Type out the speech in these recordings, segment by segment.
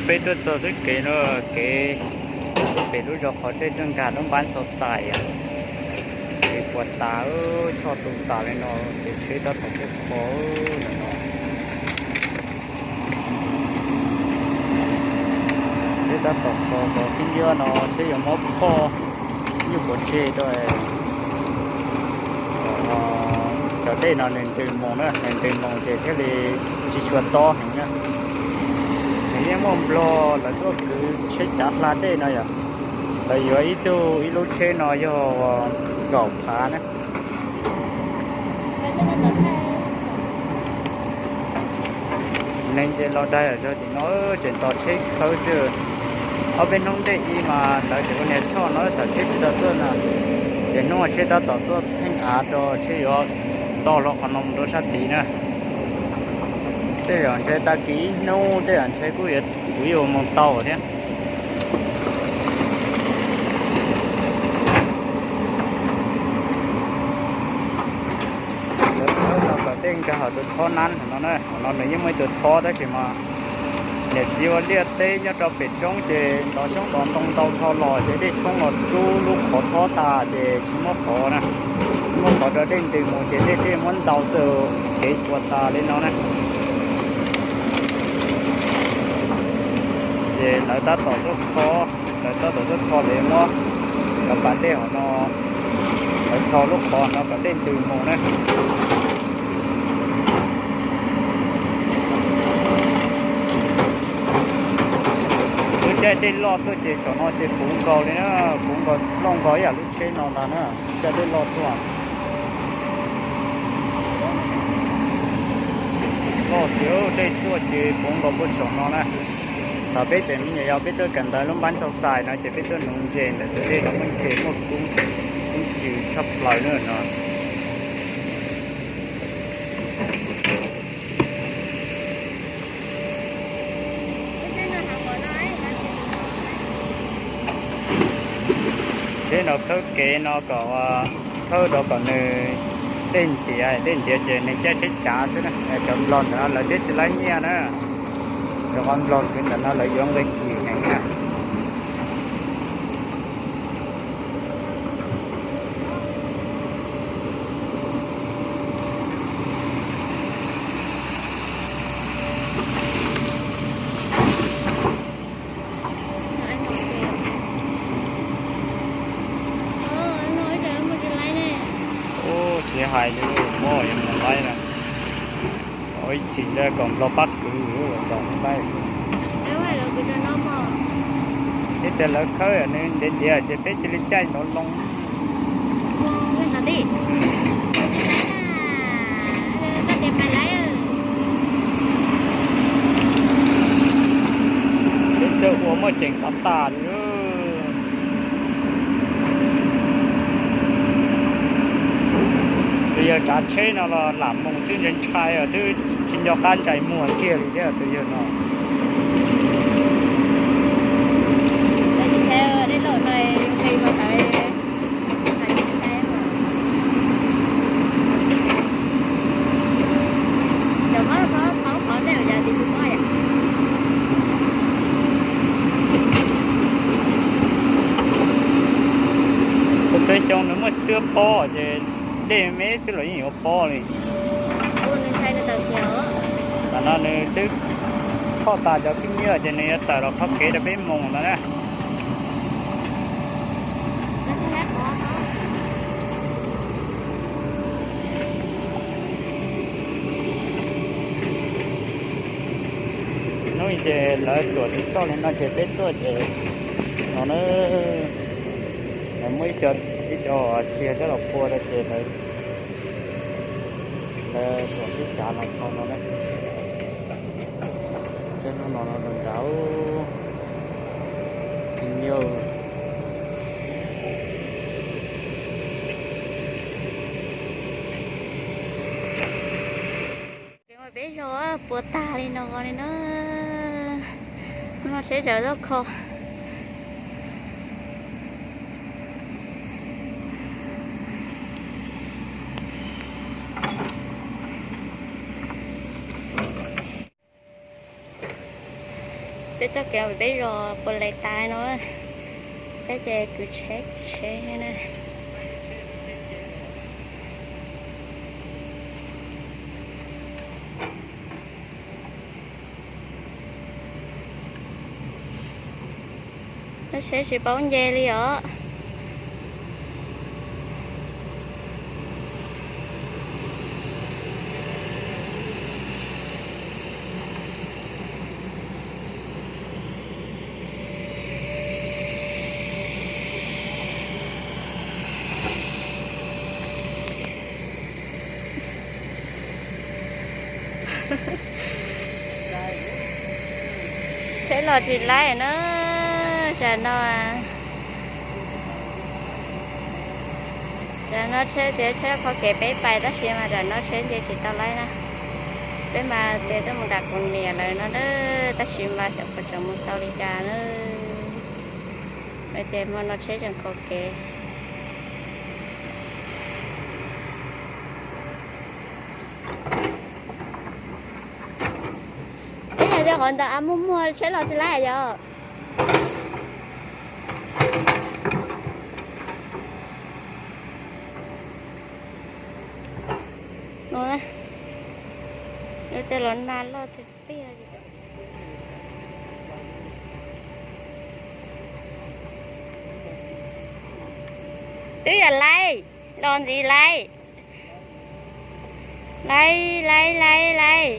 Peb tuaj txog lub kev no, kev tuaj pem lub zos qhov dej tuaj nkag lub npab Xos Xais, kev puas tas, choj tu tas li no, ces tsheb tab tom tuaj kho no. Tsheb tab tom kho, kho tib ncua no tsheb yuav muab phoj nyuj puav tseg rau. Cov dej no nws ntws mus na, nws ntws mus ces thiaj li tsis tshua tob heev na. Nws yeej muaj nplog lawv tuaj kwv tsheb cav hla dej no yom. Lawv yuav ib tug ib lub tsheb no yog kaum phav na. Neeg ces los daig zog tim no, tseem tos tsheb khawb xwb. Ob peb hnub ntej ib mas lawv tseem ua niag choj no thaum tsheb tsis tau tuaj na, ces hnub tsheb tab tom tuaj theej av rau tsheb yuav tog los qhov no mus rau sab tid na. Tej zaum ntshe tag kis ib hnub tej zaum ntshe kuj yuav, kuv yuav mus tau thiab. Lawv khawb no kom dej nkag hauv tus thob nab hauv no na, hauv no nws yeej muaj ib tus thob tab sis mas niam txiv ua liaj teb nyob rau pem roob ces ntov xyoob ntov ntoo ntau dhau los ces dej tshoob los rub lub qhov thob tas ces tsis muaj qhov na, tsis muaj qhov rau dej ntws mus ces dej thiaj muab ntaus tus kev puas tas li no na. Ces lawv tab tom tuaj kho, lawv tab tom tuaj kho, lawv muab cov pas dej hauv no, lawv kho lub qhov no kom dej ntws mus na. Lub caij dej loj tuaj ces saum no ces puv nkaus li na, puv nkaus, loj nkaus ib yam lub tsheb no ntag na. Caij dej loj tuaj, loj tiag, dej tuaj ces puv nkaus puag saum no na. Thaum peb tseem me nyuam yaus peb tuaj kawm ntawv lub npab Xos Xais no ces peb tuaj nuv ntses ntawm tus dej no muaj ntses muaj kub, kub ntxhw tshaj plaws na no. Tsheb no khawb kev no kom, khawb rau kom nws dej ntiav, dej ntiav ces nws caij tsheb cav xwb na. Cov nplog ntawm no lawv thiaj tsis laib nyiaj na, rau qhov nplog kwv ntawm no lawv yuav nqi kim heev na. Ub, tsis hais li, muab yuav mus laib na. Ib chim ntawd kom nplog pab kwv, ua cas laib xwb. Ib tias lawv khawb nws ntiav ntiav ces peb cia li caij nrov loo. Peb txawj ua muaj ceem tas tas li. Tus yawg tsav tsheb no los lam mus xwb ntshai ntshai os, twb tsis nco qab ntsais muag kiag li thiab tus yawg no. Txhua txhua xyoo nws muaj xwb pob ces dej me xwb los yeej yuav pob li. Tam no nws twb phoj tas cov khib nyiab ces nws yuav tawm los qhov kev rau peb mus no na. Hnub ces lawv tuam tsis txoj li no ces peb tuaj ces no na, lawv muab ib co txiag coj los phua rau ces lawv, lawv tuam sib cav los kho no na. Cov no no no nrad, khib nyiab. Peb zos puas tag li no li na. Hnub no tsheb sawv tuaj kho. Peb txoj kev peb zos puas lais tas no, peb ces kwv tsheb kwv tsheb na. Lub tsheb tsis paub nce li os. Tsheb los tsis laib na, tam no. Tam no tsheb tias tsheb qhov kev peb pais tab sis mas tam no tsheb nce tsis tau laib na. Peb mas tias tuaj mus nram kuv niam lawv no na, tab sis mas xyov puas tseem mus tau li cas na. Peb tias hmo no tsheb tseem qhov kev. Ib yam li qhov ntawd av muag muag tsheb los tsis laib yom. No, lawv tej los nag loj tiag tiag. Twb yog laib, los ntxiv laib. Laib, laib, laib, laib.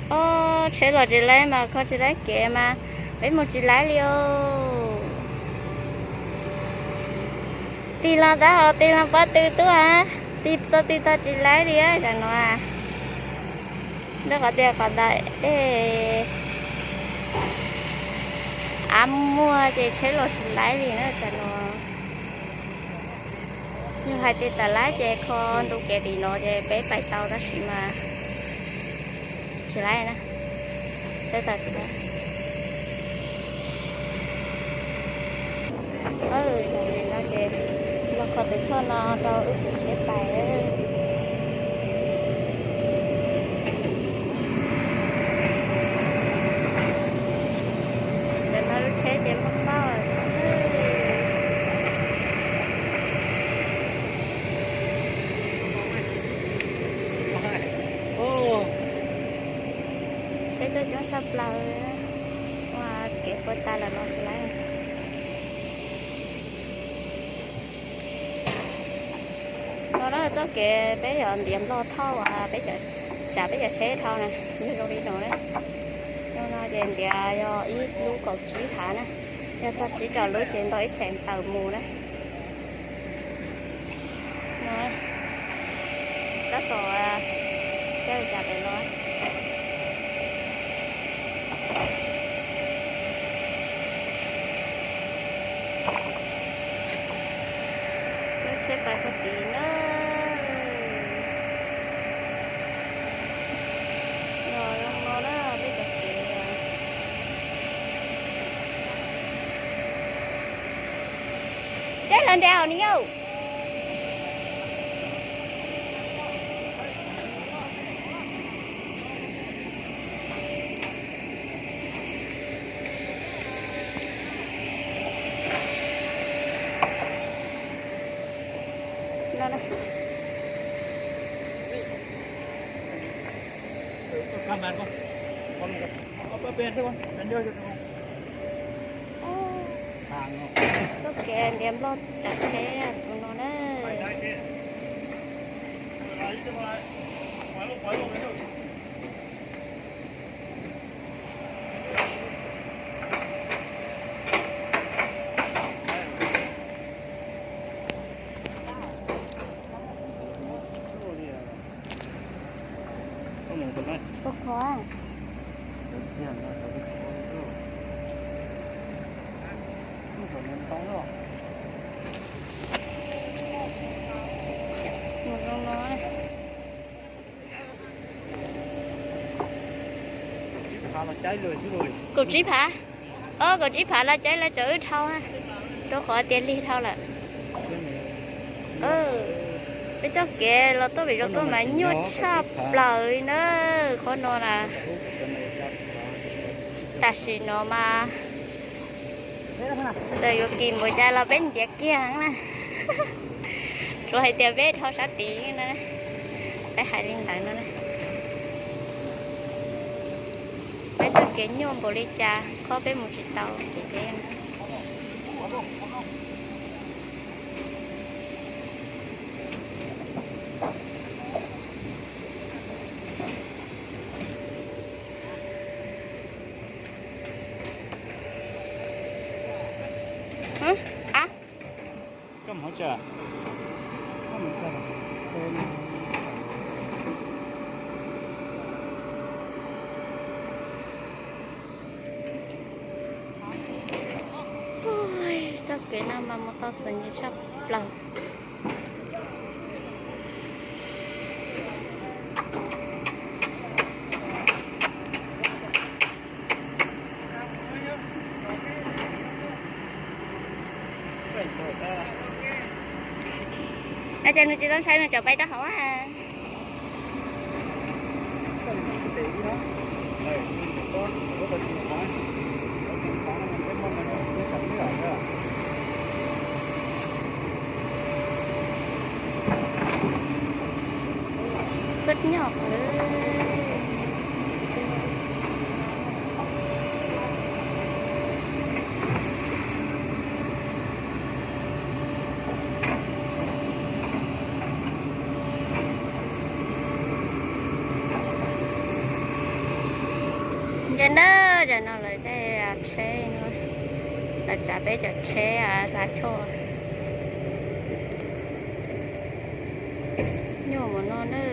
Ob, tsheb los tsis laib mas kho tsis laib kev mas peb mus tsis laib li os. Tig los tab hau tig los pob tw tuaj, tig tau tig tau tsis laib li tam no. Ntawm qhov tias qhov ntawd av muag ces tsheb los tsis laib li na tam no. Yog hais tias tam laib ces kho ntu kev tim no ces peb pais tau tab sis mas tsis laib na. Tsheb tau tsis laib. Tam sim no ces los kho tus choj no rau wb kwv tsheb pais. Tam no lub tsheb ces muaj paub xwb. Tsheb tuaj coob tshaj plaws, ua kev puas tas lawm los tsis laib. No na txoj kev peb yog ntiav nplog thauj, peb, tsam peb cov tsheb dhau na, yog zoo li no na. No no ces ntiav yog ib lub kaum tsib hav na, yog txog tsib rau lub ces ntau ib xees tawm mus na. No, tab tom caij li cas pem los. Lub tsheb pais puag tid na. Los zoo no na peb cov kev. Dej hlawv nreas hauv ni yom. Txoj kev ntiav nplog tsav tsheb tus no na. Ua qhov. Mus zoo no. Kaum tsib phav. Os, kaum tsib phav lawv caij lawv tso wb dhau, rau qhov tias lig dhau lawm. Peb txoj kev los tuaj pem zos tuaj mas nyuaj tshaj plaws li na. Qhov no na, tam sim no mas txawm yuav kis npaum cas los peb ntiav kiag na. Tsuas hais tias peb dhau sab tid na, peb hais li ntawd no na. Peb txoj kev nyuaj npaum li cas, khob peb mus tsis tau ces peb Txoj kev no mas mus tau txom nyem tshaj plaws. Ces nws tsis tau ntshai, nws tseem pais rau hauv. Suab nyoj lawm. Ntsia na, tam no lawv caij tsheb no, lawv tsav peb cov tsheb hla choj. Nyuaj mus no na.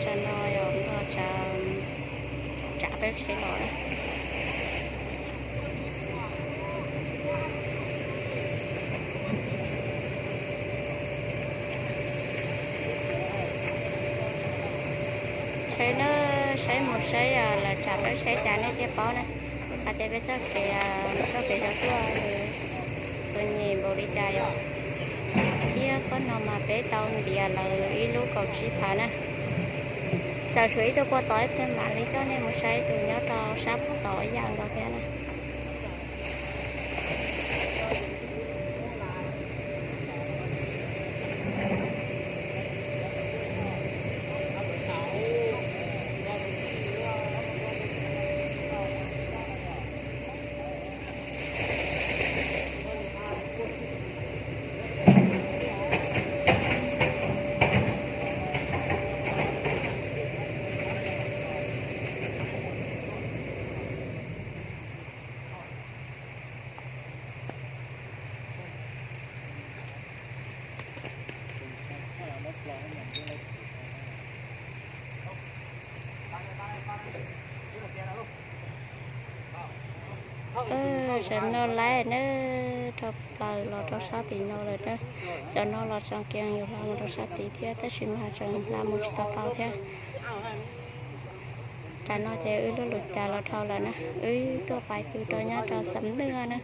Tsam no yog npog tsav peb tsheb los. Saib na, saib mus saib lawv tsav peb tsheb cas nej thiaj paub na. Hais tias peb txoj kev, txoj kev zov tuaj txom nyem npaum li cas yom. Thiab qhov no mas peb tau ntiav lawv ib lub kaum tsib phav na. Txawm tshuav ib tug kua tod ib pliag mam li coj nej mus saib tus nyob rau sab pem tod ib yam nkaus thiab na. Tam no lawv na, rau plaws los rau sab tim no lawm na. Cov no los tseem kiag yuav hla mus rau sab tid thiab, tab sis mas tseem hla mus tsis tau tau thiab. Tam no ces wb lub lub cas los dhau lawm na, wb tuaj pais pw rau nyob rau Xam Nwj na.